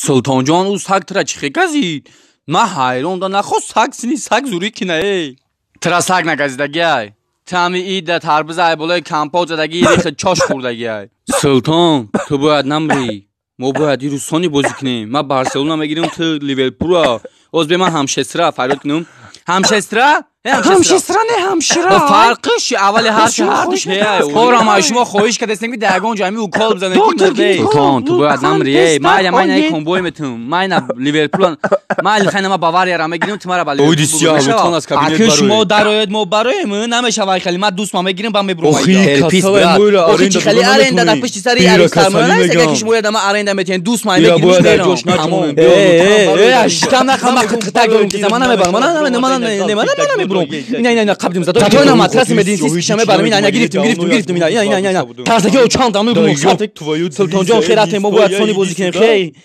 Султонҷон, ӯ саг тра чӣ хе газид? Ман ҳайрон да, нахост саг сини саг зурӣ кина эй. Тра саг нагазидагиай. Ту ҳами ида тарбиза ай болои компот задаги, рехи чош хӯрдагиай. Султон, ту бояд намрӣ. Мо бояд ирӯз сони бозӣ кунем. Ман Барселона мегирам, ту Ливерпула. Оз бе ман ҳамшестра фарёд кунам. Ҳамшестра? Ҳамшестра не, ҳамшира. Фарқиш аввали ҳарфи ҳардуш ҳеай. Ҳорам ай шумо хоҳиш кардастем, ки дар ягон ҷо ҳами укол бизанед, ки мурде. Султон, ту бояд намрӣ. Эй, майля, ман ина комбой метум. Ман ина Ливерпула, майли хайна, ман Баварияра мегирам, ту мара ба Ливерпул. Аки шумо дароед, мо бароем, намешавад хеле. Ман дӯстма мегирам, ба мебурам. Охи, чӣ хеле аренда дар пишти сари арис сармоя нест, ки шумо ядама аренда метиҳен, дӯстма мегирам. Шикам нахам, ман қитқитак дорум, ки ман намебарам, ман намебурам. Ина, ина, ина, қабдим зада. Татои на матраси мединсис киша мебарам. Ина, ина, гирифтим, гирифтим, гирифтим, ина, ина, ина, ина. Тарсаки о чанд дам мебурам. Султонҷон, хей, рафтем, мо бояд сони бозӣ кунем, хей.